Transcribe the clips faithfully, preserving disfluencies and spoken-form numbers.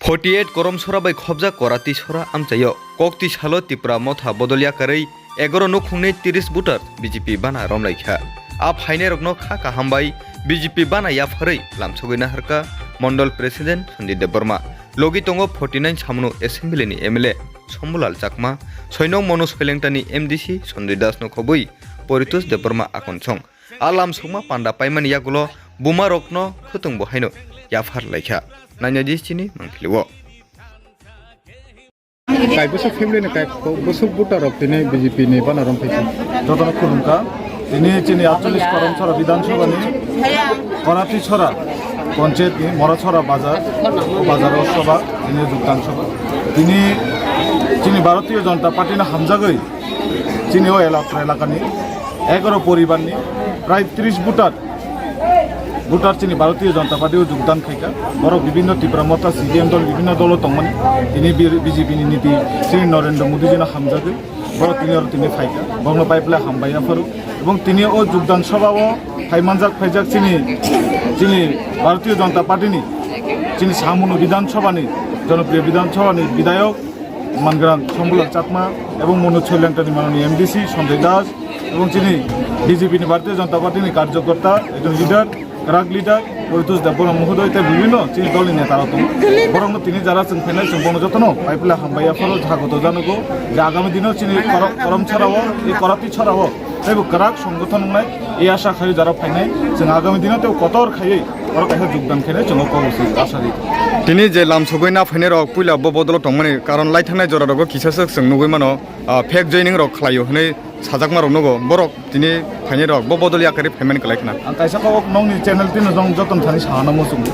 Forty eight Koromsora bai khobjak Korati Sora amchaio. Kokti salo Tipra Motha bodol yakarwi egaro nukhungni tris voter B J P bana romlaikha. A phainairokno kha kaham bai B J P bana yapharwi lamsogwi naharkha Mondol President Sanjay Debbarma. Logi tongo forty nine Samunu Assembly ni M L A Sombulal Chakma, soinong Monu Soilengta ni M D C Sanjay Das no khobwi Poritos Debbarma akonsong. A lamsokma panda paimani yagulo bumarokno khwtwngbo haino yaphar laikha. Nainadi chini mangpilio. Kai bwswk family ni kai bwswk voter rok tini B J P ni bana rom phaikha. Jotono khulumkha. Tini chini aatcholish Koromsora Bidhan Sabha ni Korati Sora Panchayat ni Mora Sora Bazar, Bazar o Sabha, tini Jugdan Sabha. Tini chini Bharatiya Janata Party no hamjagwi chini o elak-, elaka ni egaro poribar ni prai tris voter, voter chini Bharatiya Janata Party o jugdan khaikha. Borok bibhinno Tipra Motha, C P M dol, bibhinno dolo tongmani. Tini B-, B J P ni niti chini Narendra Modi ji no hamjagwi borok tini oro tini phaikha. Borokno pai phlai hambai yapharo. Ebong tini o jugdan sabha o phai manjak phaijak chini, chini Bharatiya Janata Party ni, chini Samunu Bidhan Sabha ni, Jonopriya Bidhan Sabha ni Bidhayok, Mangrang Sombulal Chakma ebong Monu Soilengta ni manoni M D C Sanjay Das ebong chini B J P ni Bharatiya Janata Party ni karjokorta, ekjon leader, crack leader Poritos Debbarma Mohodoy tei bibhinno chini dol ni neta rok tongo. Borok no tini jara chwng phainai chwng bono jotono pai phlai hambai yapharo jagoto janogo je agami dino chini Koro-, Koromsora o, e Korati Sora o teibo kwrak songgothon wngnai, e asha khaio jara phainai, chwng agami dino teibo kotor khaiwi oro kaisa jogdan khainai chwng o kok se asha ri. Tini je lamsogwi na phainai rok puila bo bodolo tongmani karon lai thangnai jora rogo kisa swk chwng nugwi mano, ah, fake joining rok khlaio hwnwi sajakma rok nugo. Borok tini phainai rok bo bodol yakarwi phaimani kwlai khna. Ang kaisa kok nokni channel tino jong joton thani sana muchung.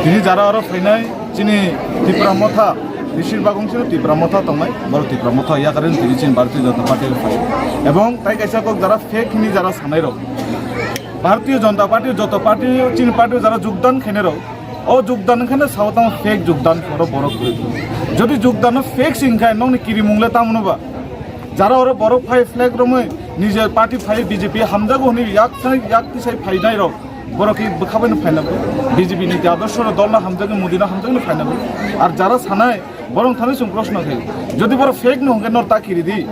Tini jara oro phainai chini Tipra Motha, besir bag wng sino Tipra Motha tongnai, borok Tipra Motha yakarwi tini chini Bharatiya Janata Party rok phai. Ebong tai kaisa kok jara fake hini jara sanai rok. Bharatiya Janata Party joto party chini party jara jogdan khainai rok. O jogdan wngkha no sao tamo fake jogdan oro borok kwrwi. Jodi jogdan no fake se wngkha nokni kirimung le tamo no ba? Jara oro borok phai flag romwi nije party phai B J P hamjago hwnwi yak sai yak tisai phainai rok borok ki bwkha bai no phaina bo. B J P ni adorsho no dol no hamjagwi Modi no hamjagwi no phaina bo. Ar jara sanai borok thani chwng proshno khe jodi borok fake no hwnkhe nor ta kiri di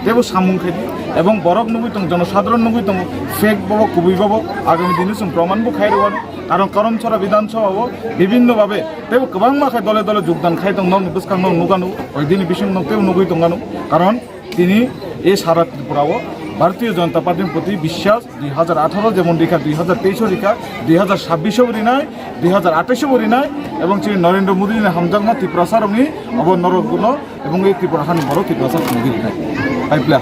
tebo samung khe di ebong borok nugwi tong jono sadharon nugwi tong fake bobo kubui bobo agami dini chwng proman bo khai rwano. Karon Karamchara Bidhan Sabha o bibhinno bhabe teibo kwbangma khe dole dole jogdan khai tong nokni bwskango nukgano, oidini bising nok teibo nugwi tongano. Karon tini e sara Tripura o Bharatiya Janata Party ni proti biswas dui hajar atharo jemon rikha, dui hajar teis o rikha, dui hajar sabbish o rinai, dui hajar atais o rinai, ebong chini Narendra Modi ni hamjakma Tiprasa rokni obo norok guno ebong e Tripura hani borok Tiprasa thangwi rinai. Hai pla.